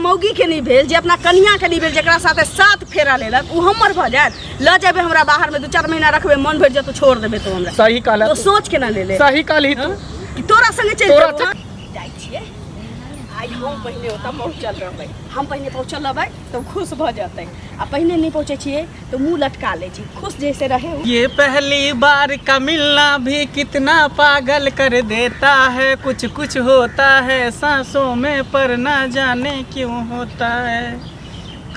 मौगी के नहीं भेल, जे अपना कनिया के नहीं भेल, जेकरा साथे सात फेरा लेलक, उ हमर भऽ जायत? लऽ जेबै हमरा बाहर में, 2-4 महीना रखबै, मन भरि जेतौ, छोड़ देबै तो हमरा। सही कहला तो तू। सोच के ना ले ले। सही कहली तू। कि तोरा संगे चलि तोरा जेबौ। जाइ छियै, आइ हम पहिने ओतऽ पहुँचल रहबै। हम पहिने पहुँचल रहबै तऽ खुश भऽ जेतै, आ पहिने नहि पहुँचै छियै तऽ मुँह लटका लै छै, खुश जैसे रहे उ। ये पहली बार का मिलना भी कितना पागल कर देता है, कुछ कुछ होता है सांसों में पर ना जाने क्यों होता है।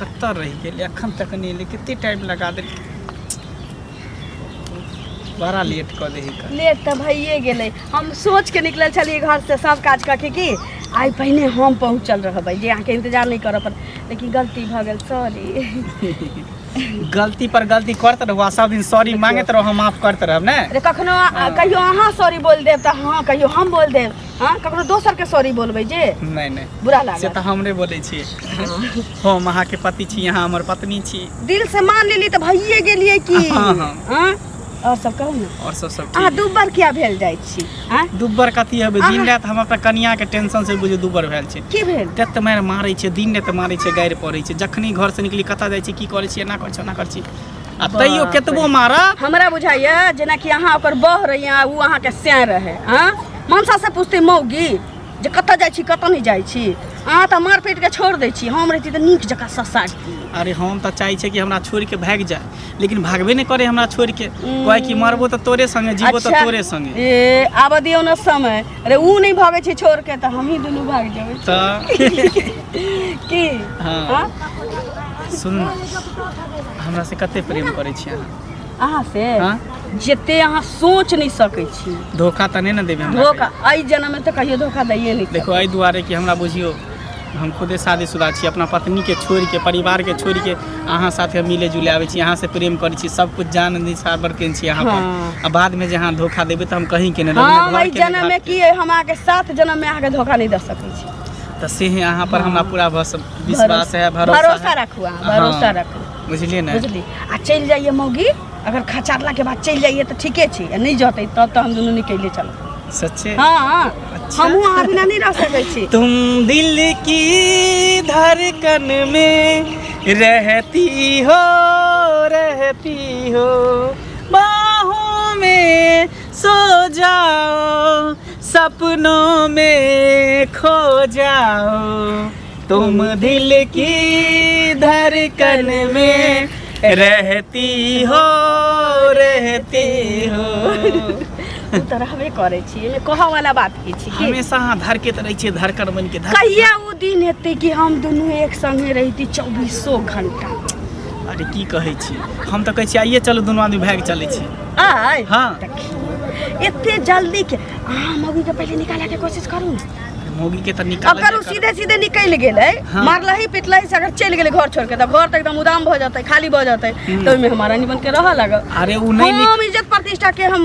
कतऽ रहि गेलै? अखन तक नहि एलै, कते टाइम लगा देलकै, बड़ा लेट कऽ देही का। लेट तऽ भइए गेलै। हम सोच के निकलल छलियै घर से सब काज कऽ के कि आइ पहिने हम पहुँचल रहबै, जे अहाँके इंतजार नहि करऽ पड़त, लेकिन गलती भऽ गेल, सॉरी। गलती पर गलती करते रहू आ सब दिन सॉरी मांगैत रहू, हम माफ करते रहब ने। अरे कखनो कहियो अहाँ सॉरी बोल देब तऽ हाँ, कहियो हम बोल देब। हाँ, ककरो दोसर के सॉरी बोलबै जे नहि नहि, बुरा से लागत। तऽ हमरे बोलै छी, हम अहाँके पति छी, अहाँ हमर पत्नी छी। दिल से मान लेली तऽ भइए गेलियै की। हाँ, हाँ। हाँ? और सब कहू ने। और सब सब अहाँ ठीक। दुब्बर किया भेल जाइ छी? आँय? दुब्बर कथी हेबै, दिन राति हम अपना कनियाके टेंशन से बुझू दुब्बर भेल छै। की भेल? तत मारि मारै छै, दिन राति मारै छै, गारि पड़ै छै जखनी घर से निकली, कतऽ जाइ छी, की करै छी, एना करै छी, ओना करै छी, आ तैयो बाप रे। केतबो मारत। हमरा बुझाइया जेनाकि अहाँ ओकर बह रही आ ओ अहाँके सैं रहै। आँ, मनसा से पूछतै मौगी जे कतऽ जाइ छी, कतऽ नहि जाइ छी। अहाँ तऽ मारि पीट के छोड़ दै छी, हम रहिती तऽ नीक जकाँ ससारती। अरे हम तऽ चाहै छियै कि हमरा छोड़ि के भागि जाय, लेकिन भागबे नहि करे हमरा छोड़ि के, कहै कि मरबो तऽ तोरे संगे, जीबो तऽ तोरे संगे। ए आबऽ दियौ ने समय। अरे ऊ नहि भागै छै छोड़ के तऽ हमही दुनू भागि जेबै। तऽ की? हाँ। हाँ? सुन ने, हमरा से कते प्रेम करै छी अहाँ? अहाँ से? हाँ? जते अहाँ सोच नहि सकै छी। धोखा तऽ नहि ने देबै हमरा? धोखा एहि जन्म में तऽ कहियो धोखा दैये नहि। देखो, एहि दुआरे कि हमरा बुझियौ हम खुदे शादीशुदा छी, अपना पत्नीके छोड़िके, परिवारके छोड़िके अहाँ साथे मिले जुले आबै छी, अहाँ से प्रेम करै छी, सब कुछ जान निछावर केने छी अहाँ पर। आ बादमे जे अहाँ धोखा देबै तऽ हम कहीं के नहि रहबै, हम ने एहि घरके, ने जन्म में घाटके। की, हम अहाँके 7 जन्म में अहाँके धोखा नहि दऽ सकै छी। तऽ से ही अहाँ पर हमरा पूरा विश्वास है, भरोसा भरोसा है। राखू अहाँ, भरोसा राखू। बुझलियै ने? बुझली। आ चलि जाइए मौगी, अगर खचारला के बाद चलि जाइए तऽ ठीके छै, आ नहि जतै तब तऽ हम दुनू निकलि चलब। सच्चे? हाँ। अच्छा। हमहूँ अहाँ बिना नहि रह सकै छी। तुम दिल की धड़कन में रहती हो, रहती हो, बाहों में सो जाओ, सपनों में खो जाओ, तुम दिल की धड़कन में रहती हो, रहती हो। ओ तऽ रहबे करै छी, एहिमे कहऽ वाला बात की छी की? हमेशा अहाँ धड़कैत रहै छियै, धड़कन बनि के धड़ कहिया ओ दिन हेतै कि हम दुनू एक संगे रहिती चौबीसो घंटा? अरे की कहै छी, हम तऽ कहै छी आइए चलू, दुनू आदमी भागि चलै छी। आय? हाँ। देखी, एते जल्दी के अहाँ मौगी के पहिले निकाले के कोशिश करू ने। मौगी के तऽ निकाल अगर ओ सीधे सीधे निकलि गेलै, मारलही पिटलही से अगर चलि गेलै घर छोड़ के, तऽ घर तऽ एकदम उदाम भऽ जेतै, खाली भऽ जेतै, तऽ ओहिमे हम रानी बन के रहऽ लागब। अरे उ नहि हम इज्जत प्रतिष्ठा के हम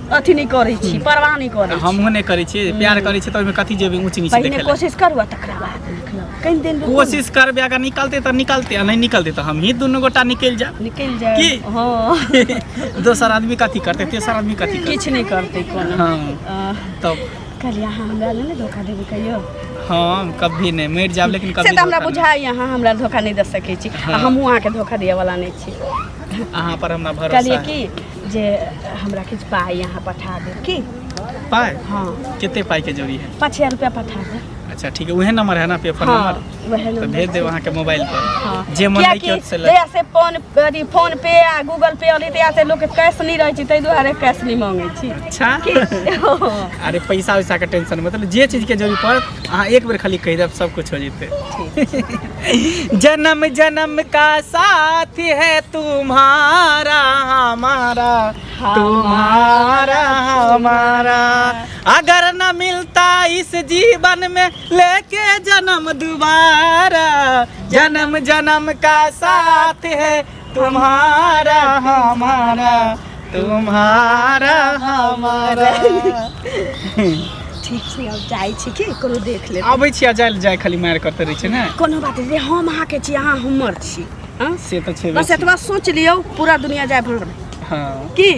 अथी नहि करै छी, परवाह नहि करै छी। हमहूँ नहि करै छियै, प्यार करै छियै तऽ ओहिमे कथी जेबै ऊँच नीच पहिने देखै लए? कोशिश करू आ तकरा बाद निकलब। कनि दिन रुकू ने। कोशिश करबै, अगर निकलतै तऽ निकलतै, आ नहि निकलतै तऽ हमही दुनू गोटा निकलि जायब। निकलि जाय। की? हँ। दोसर आदमी कथी करतै, तेसर आदमी कथी करतै? किछु नहि करतै कोनो। हँ। तब कहलियै अहाँ हमरा नहि ने धोखा देबै कहियो? हम कभी नहि, मरि जायब लेकिन से कभी तऽ हमरा धोखा नहि। बुझाइ अहाँ हमरा धोखा नहि दऽ सकै छी आ हमहूँ अहाँके धोखा दिअ वाला नहि छी। अहाँ पर हमरा भरोसा कहलियै है। कि जे हमरा किछु पाइ अहाँ पठा देब की? पाइ? हाँ। कते पाइ के जरूरी है? 5000 रुपया पठा देब। अच्छा ठीक है, उहे नंबर है ना पे फोन हाँ, नंबर? वएह तऽ नंबर भेज देब छै। अहाँके मोबाइल पर। हाँ। जे मन कियाकि नहि से जहिया से फोन अथी फोन पे आ गूगल पे अलै तहिया से लोकके कैश नहि रहै छै, ताहि दुआरे कैश नहि मांगै छी। अच्छा। की? हाँ। अरे पैसा वैसा के टेंशन, मतलब जे चीज के जरूरी पड़त अहाँ एक बेर खाली कहि देब, सब कुछ हो जेतै। जन्म जन्म का साथ है तुम्हारा हमारा, तुम्हारा हमारा, अगर न मिलता इस जीवन में लेके जन्म दोबारा, जन्म जन्म का साथ है तुम्हारा हमारा, तुम्हारा हमारा। ठीक छै, आब जाइ छी की कोनो देख लेब। आबै छी आ जाय जाय खाली मारि करते रहै छै ने। कोनो बात नहि, हम अहाँके छी, अहाँ हमर छी। हाँ? से तऽ छेबे। बस एतबा सोच लियौ, पूरा दुनिया जाय भाड़ में। की?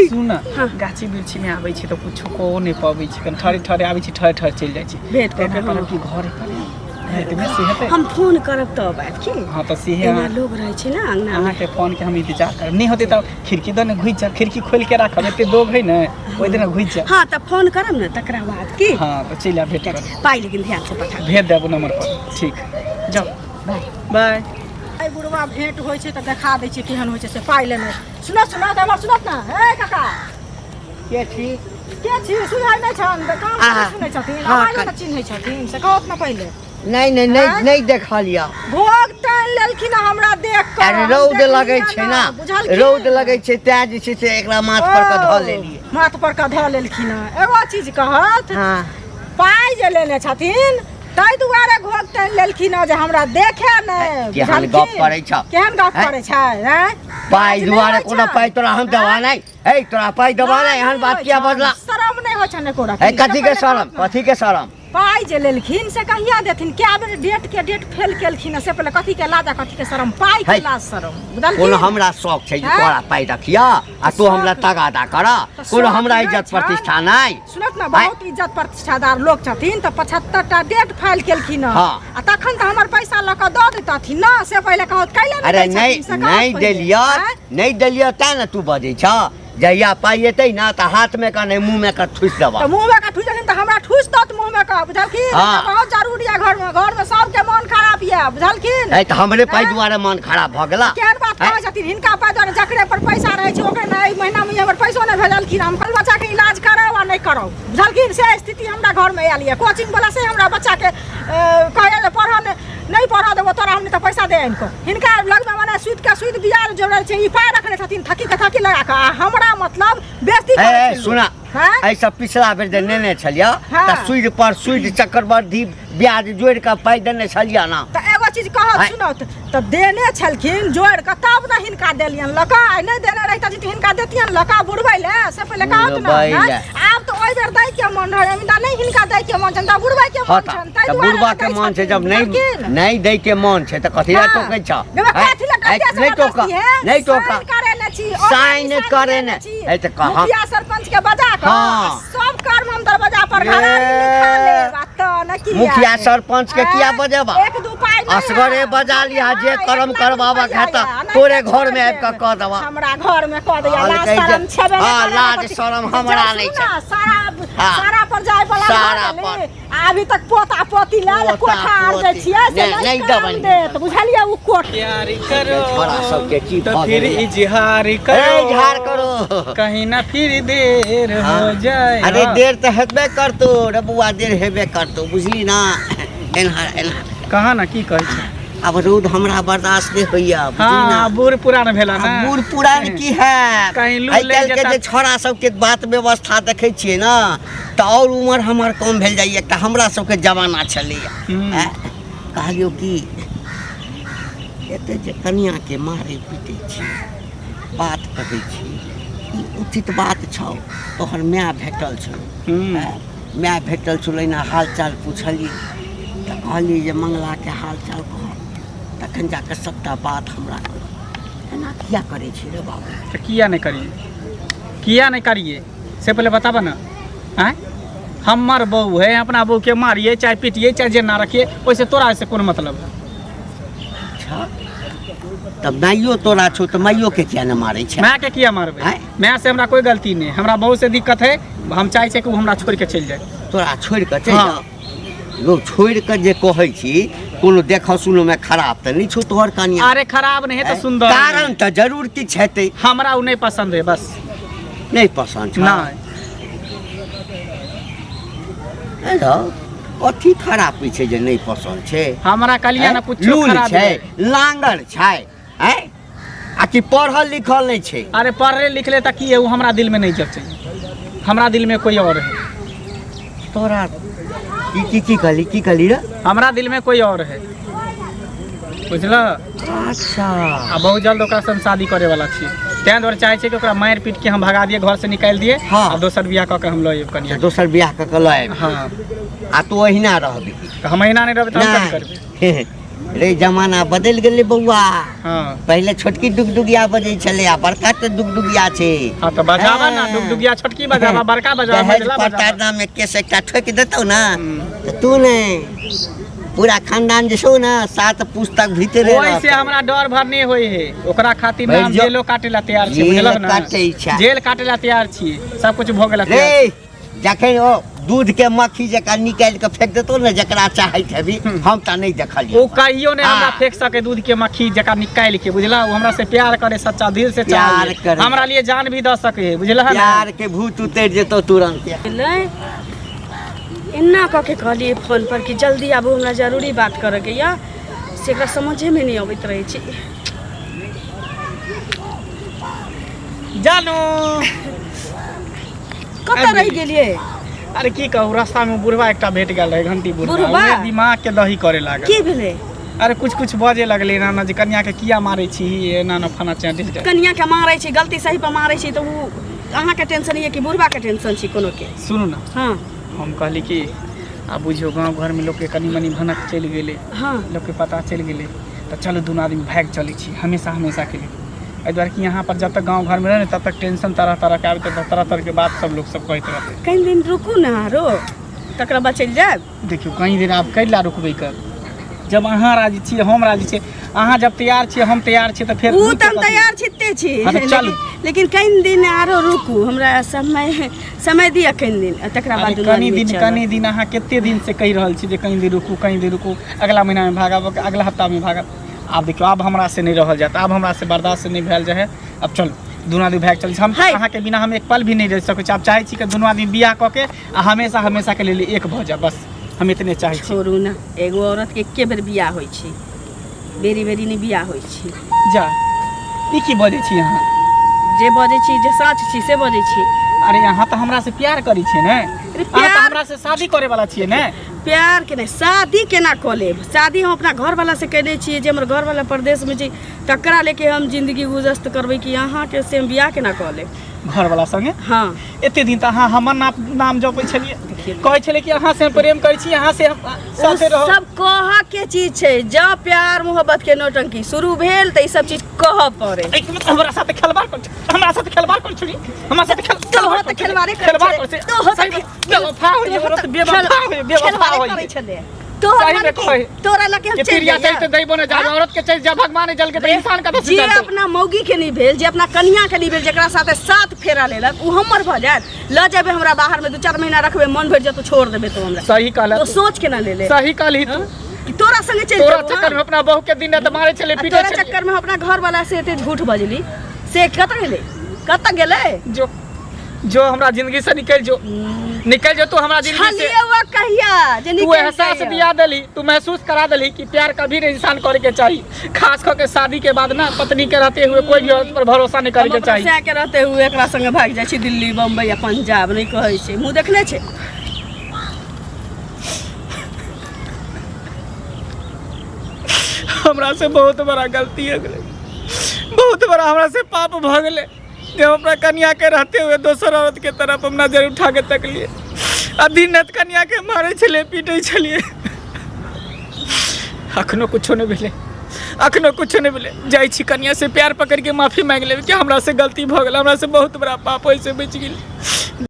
सुन ने। हाँ। गाछी वृक्षी में आबै छी तऽ कुछो कहो नहि पबै छी, कनि ठहरे ठहरे आबै छी, ठहरे ठहरे चलि जाइ छी। भेंट कऽ तेना के, करब कि घरे पर आयब। रातिमे से हेतै। हम फोन करब तब आयब की। हँ तऽ सीहे। एना लोग रहै छै ने अङ्गना। अहाँके फोनके हम इंतजार करब। नहि होतै तऽ खिड़की दऽ ने घुसि जायब, खिड़की खोलि के राखब, एते दोग है ने, ओहि दिना घुसि जायब। हँ तऽ फोन करब ने तकरा बाद की। हँ तऽ चलि आयब, भेंट करब। पाइ लेकिन ध्यान से पठा। भेज देब नंबर पर। ठीक, जाउ, बाय बाय। एहि बुढ़वा भेंट होइ छै तऽ देखा दै छै केहन होइ छै से पाइ लेने। सुनत सुनत हमर सुनत ने। हे काका। के छी? के छी? सुझाइ नहि छनि तऽ काम आहा। नहि सुनै छथिन। हँ, आवाजो नहि चिन्है छथिन से कहत ने पहिले। नहि नहि नहि। आँय? नहि देखल यऽ। भोग टानि लेलखिन हँ हमरा देख कऽ। अरे हम रौद देखलियै लगै छै ने। बुझलखिन? रौद लगै छै तैं जे छै से एकरा माथ पर के धऽ लेलियै। माथ पर कऽ धऽ लेलखिन हँ। एगो चीज कहत। हँ। पाइ जे लेने छथिन ताहि दुआरे घोघ टानि लेलखिन हँ जे हमरा देखे नहि। केहन बुझलखिन? गप करै छह? केहन गप आँय? करै छै आँय? पाइ लाज नहि दुआरे होइ कोनो छनि? पाइ तोरा हम देबा आँय? नहि। हे, तोरा पाइ देबा नहि, एहन लाज बात नहि किया होइ छनि? बजला? शरम नहि होइ छनि एको रत्ती? हे, कथी के से पहिले शरम? कहत ने। कथी के शरम? पाइ जे लेलखिन से कहिया देथिन? कए बेर डेट के डेट फेल केलखिन हँ, से पहिले कथी के लाज आ कथी के शरम? पाइ के है। लाज शरम बुझलखिन? कोनो हमरा शौक छै जे हैं? तोरा पाइ रखिया आ तू हमरा शौक- तगादा कर? तऽ कोनो शौक हमरा नहि इज्जत छनि। प्रतिष्ठा नहि? सुनत ने, बहुत इज्जत प्रतिष्ठादार लोक छथिन तऽ 75 टा डेट फाइल केलखिन हँ। हँ। आ तखन तऽ हमर पैसा लऽ कऽ दऽ देतथिन ने, से पहिले कहत कैले नहि अरे दै नहि छथिन, से कहत नहि पहिले। देलियऽ। आँय? नहि देलियऽ तैं ने तू बजै छह। जहिया पाइ एतै ने तऽ हाथमे कऽ नहि मुँहमे कऽ ठुसि देबऽ। तऽ मुँहमे कऽ ठुसि देथिन तऽ हमरा ठुसि दत मुँहमे कऽ, बुझलखिन? हँ। हमरा बहुत जरूरी यऽ घरमे, घरमे सबके मन खराब यऽ, बुझलखिन? है तऽ हमरे पाइ आँय? दुआरे मन खराब भऽ गेला? केहन बात आँय? कहै छथिन हिनका पाइ दुआरे? जकरे पर पैसा रहै छै ओकरे ने। एहि महीनामे हमर पैसो नहि भेजलखिन। हम बाल बच्चाके इलाज कराउ आ नहि कराउ, बुझलखिन? से स्थिति हमरा घरमे आयल यऽ। कोचिंग वाला से हमरा बच्चाके कहैया जे पढ़ऽ नहि, नहि पढ़ऽ देबो तोरा हम, नहि तऽ पैसा दे आनि कऽ। हिनका लगमे मने सुतिके सुति बियार जोड़ल छै, ई पाइ रखने छथिन थकीके थकी लगा कऽ आ हमरा मतलब बेइज्जती हे करै हे छै। सुना। हँ? एहि सब पिछला बेर जे नेने छलियै हँ। तऽ सूद पर सूद चक्रवर्धी ब्याज जोड़ि कऽ पाइ देने छलियै ने। तऽ एगो चीज कहत। आँय? सुनत तऽ देने छलखिन जोड़ि कऽ तब ने हिनका देलियनि लऽ कऽ। आइ नहि देने रहितथिन तऽ हिनका देतियनि लऽ कऽ बुड़बै लए? से पहिले कहत ने। बुड़बै आँय? लए। आब तऽ ओहि बेर दै के मन रहै, मुदा नहि हिनका दै के मन छनि तऽ बुड़बै के हँ मन तऽ छनि, ताहि तऽ दुआरे बुढ़बा नहि के दै मन छै छथिन, जब नहि बुझलखिन? नहि दै के मन छै तऽ कथी लए हँ। टोकै छह? देखो, आँय? कथी लए आँय, टोकै? नहि टोक, जबरदस्ती है? नहि टोक। साइन करेने छी, ओकरा साइन निशान करेने। देने छी। है तऽ कहाँ- मुखिया सरपंच के बजा कऽ हँ। आ सब कर्म हम दरवाजा पर घरारी लिखा लेब आ तऽ ने की मुखिया आएत? सरपंच के किया आँय? बजेबा? एक दू पाइ नहि असगरे आएत। बजा लिहा, जे हँ, कर्म 1 लाख करबाबक रुपैआ हेतऽ, आएत, नहि तोरे तऽ घर में छोड़ि आबि कऽ देब। कऽ देबा। हमरा घर में कऽ दैया। लाज कहलकै जे- शरम छेबे नहि हँ, करै लाज पति। शरम हमरा जाउ नहि सुनू छै। ने, सारा हँ। सारा पर जाय वाला सारा भऽ पर। गेलै। आ अभी तक पोता पोती लए पोता कोठा आर जे पोती। छियै से नहि, नहि नहि काम देबनि। देत, बुझलियै? ओ कोठ प्यार करो छोड़ा सबके की तो भऽ फिर गेलैए? इजहार ए, करो, इजहार करो। कहीं ना फिर देर हो हाँ। जाए। अरे हाँ। देर तऽ हेबे करतौ रे बौआ, देर हेबे करतौ, बुझली ना? एना एना। कहाँ ना की कहै छै? आब रौद हमरा बर्दाश्त नहि होइया, बुझली ना? हाँ, बूढ़ पुरान भेला आ ना। बूढ़ पुरान की है, कहीं लू आइ लागि काल्हि के जेता। जे छौड़ा सबके बात व्यवस्था देखै छियै ने तऽ आओर उमर हमर कम भेल जाइए। एकटा हमरा सबके जमाना छलैया। आँय, कहलियौ कि एते जे कनियाके मारै पीटै छी, बात कहै छी, ई उचित बात छौ? तोहर माय भेटल छौ। आँय, माय भेटल छौ, एना हाल चाल पुछलियै तऽ कहलियै जे मंगलाके हाल चाल कह, तखन जाकऽ सबटा बात हमरा कहलक। एना किया करै छी रे बाबू? तऽ किया नहि करियै? किया नहि करियै से पहिले बताबऽ ने। आँय, हमर बहू है, अपना बहू के मारिए चाहे पीटिए चाहे जेना रखिए, ओहिसे तोरा से कोन मतलब है? अच्छा, तब माइयो तोरा छौ तऽ माइयो के किया ने मारै छै? माय के किया मारबै? आँय? माय से हमरा कोई गलती नहि, हमरा बहू से दिक्कत है। हम चाहै छियै कि ओ हमरा छोड़ि के चलि जाए। तोरा छोड़ि कऽ चलि हँ। जाउ? लोग छोड़ि कऽ जे कहै छी, कोनो देखऽ सुनऽमे खराब तऽ नहि छौ तोहर कनिया? अरे खराब नहीं है तऽ सुंदर। कारण तऽ जरूर किछु हेतै। हमरा ओ नहि पसंद है बस। नहि पसन्द छौ? नहि। हे रौ, कथी खरापी छै जे नहि पसन्द छै? हमरा कहलियै ने कुछो लूल खराब छै? नहि। लांगर छै? आँय, आ कि पढ़ल लिखल नहि छै? अरे पढ़ले लिखले तऽ की है, ओ हमरा दिल में नहीं जचै, हमरा दिल में कोई और है। तोरा की की की कहली, की कहली रे? हमरा दिल में कोई और है, बुझल? अच्छा। आ बहुत जल्द ओकरा से हम शादी करे वाला छी, ताहि दुआरे चाहै छियै कि ओकरा मारि पीट के हम भगा दिए, घर से निकालि दिए। हँ। आ दोसर बियाह कऽ के हम लऽ आयब कनिया। दोसर बियाह कऽ के लऽ आबि? हँ। आ तू ओहिना रहबी? तऽ हम एहिना नहि रहबै तऽ हम कथी करबै? नहि रे, जमाना बदलि गेलै बौआ। हँ। पहिले छोटकी डुगडुगिया बजै छलै, आ बड़का तऽ डुगडुगिया छै। हँ तऽ बजाबा ना। हँ। डुगडुगिया छोटकी बजाबा, बड़का बजाबा, दहेज मझला बजाबा। प्रताड़ना में केस एकटा ठोकि देतौ ना हम्म। तऽ तू ने पूरा खानदान जे छौ ने सात पुस्तक भीतरे ओहि से रहतौ। हमरा डर भर नहि होइ है ओकरा खातिर भरि हम जो- जेलो काटे ला तैयार छी जेल बुझलक ने काटै छै। जेल काटे ला तैयार छी सब कुछ भऽ गेला रे जखन ओ दूध के मक्खी जकाँ निकालि कऽ फेंक देतौ ने जकरा चाहैत हेबी हम तऽ नहि देखलियै ओ कहियो नहि हमरा हाँ। फेंक सके दूध के मक्खी जकाँ निकालि के बुझला ओ हमरा से प्यार करे सच्चा दिल से प्यार चाहे करे। हमरा लिए जान भी दऽ सके है बुझला ने प्यार के भूत उतरि जेतौ तुरंत भेलै एना कऽ के कहलियै फोनपर कि जल्दी आबू हमरा जरूरी बात करऽके यऽ से एकरा समझेमे नहि अबैत रहै छै। जानू कतऽ रहि गेलियै? अरे की कहू, रास्ता में बुढ़वा एकटा भेट गेल रहे, घंटी बुढ़वा। बुढ़वा? उहे दिमाग के दही करे लागल। की भेलै? अरे कुछ कुछ बजे लगलै, एना एना जे कनिया के किया मारै छी, एना एना फना चाँटी। कनिया के मारै छी, गलती सही पर मारै छी, तऽ ओ अहाँके टेंशन यऽ कि बुढ़वा के टेंशन छी कोनो के? सुनू ने। हाँ। हम कहली कि आब बुझियौ गाँव घरमे लोकके कनि मनि भनक चलि गेलै। हाँ। लोकके पता चलि गेलै तऽ चलू दुनू आदमी भागि चलै छी हमेशा हमेशाके लिए। एहि दुआरे कि यहाँ पर जब तक गाँव घरमे रहै ने तब तक टेंशन तरह तरहके आबैत रहतै, तरह तरहके बात सब लोक सब कहैत रहतै। कनि दिन रुकू ने आरो, तकरा बाद चलि जायब। देखियौ कहीं दिन आब कैला रुकबै कर, जब अहाँ राजी छियै हम राजी छियै, अहाँ जब तैयार छियै हम तैयार छियै तऽ फेर ओ तऽ हम तैयार छिते छी। हाँ, तऽ चलू। लेकिन कनि दिन आरो रुकू, हमरा समय समय दिअ कनि दिन, आ तकरा बाद अरे दुनू कनि आदमी दिन चलब। कनि दिन, अहाँ कते दिन से कहि रहल छी जे कनि दिन रुकू, कनि दिन रुकू, अगला महीनामे भागब, अगला हफ्तामे भागब। आब देखियौ आब हमरा से नहि रहल जायत, आब हमरा से बर्दाश्त नहि भेल जाइ है। आब चलू दुनू आदमी भागि चलै छी। हम है। अहाँके बिना हम एक पल भी नहि रहि सकै छी। आब चाहै छी कि दुनू आदमी बियाह कऽ के आ हमेशा हमेशाके लेल एक भऽ जाय, बस हम इतने चाहै छी। छोड़ू ने, एगो औरत के एके बेर बियाह होइ छै, बेरी बेरी नहि बियाह होइ छै। जा, ई की बजै छी अहाँ? जे बजै छी, जे सच छी से बजै छी। अरे अहाँ तऽ हमरा से प्यार करै छियै ने? अरे अहाँ तऽ प्यार हमरा से शादी करे वाला छियै ने? प्यार के नहि, शादी केना कऽ लेब? शादी हम अपना घरवाला से केने छियै, जे हमर घरवाला परदेशमे छै तकरा लेके हम जिंदगी गुजस्त करबै कि अहाँके से हम बियाह केना कऽ लेब? घरवाला संगे? हाँ। एते दिन तऽ अहाँ हमर नाम नाम जपै छलियै, कहै छलियै कि अहाँ से हम प्रेम करै छी, अहाँ से हम ओ साथे रहब। सब कहऽ के चीज छै। जँ प्यार मोहब्बत के नौटंकी शुरू भेल तऽ ई सब चीज कहऽ पड़े। एक मिनट, हमरा साथे खेलबाड़ कर, हमरा साथे खेलबाड़ कर छली, हमरा साथे खेल तोहो तऽ खेलबाड़े करै खेलबाड़ छलै। कर छै। तोहो तऽ सही में बेवफा होई, तोहो औरत तऽ बेवफा होई, बेवफा खेलबाड़े होई। करै छलै। तोहर सही में मन की? कहै। तोरा लगे हम के चलि तिरिया जाइए? चलते दैबो ने जाब, औरत के चलि जा भगवान जल के तऽ इंसान कतऽ से जे चलतै? अपना मौगी के नहि भेल, जे अपना कनिया के नहि भेल, जेकरा साथे सात फेरा लेलक, ओ हमर भऽ जायत? लऽ जेबै हमरा बाहर में, 2-4 महीना रखबै, मन भरि जेतौ, छोड़ देबै तो हमरा। सही कहला तो तू। सोच के ना ले ले। सही कहली तू। कि तोरा संगे चलि तोरा जेबौ चक्कर हम? में अपना बहू के दिन रात मारे छलै, आ पीटे तोरा छलै। चक्कर में हम अपना घर वाला से एते झूठ बजली, से कतऽ गेलै, कतऽ गेलै? जो जो हमरा जिंदगी से निकल जो, निकल जो तू हमरा जिंदगी से। छलियै हुआ कहिया जे तू निकलि एहसास जाइए? दिया देली, तू महसूस करा देली कि प्यार कभी नहीं इंसान करे के चाहिए, खास करके शादी के बाद ना पत्नी के रहते हुए कोई भी औरत पर भरोसा नहीं करे हम के अपना चाहिए। सैं के रहते हुए एकरा संगे भागि जाइ छी दिल्ली, बम्बई या पंजाब, नहि कहै छै मुँह देखने छै। हमरा से बहुत बड़ा गलती हो गेलै, बहुत बड़ा हमरा से पाप भऽ गेलै जे हम अपना कनिया के रहते हुए दोसर औरत के तरफ हम नजर उठा के तकलिए आ दिन रात कनिया के मारै छलियै, पीटै छलियै। अखनो कुछो नहि भेलै, अखनो कुछो नहि भेलै। जाइ छी कनिया से प्यार पकड़ के माफी मांगि लेबै कि हमरा से गलती भऽ गेल, हमरा से बहुत बड़ा पाप होय से बचि गेल।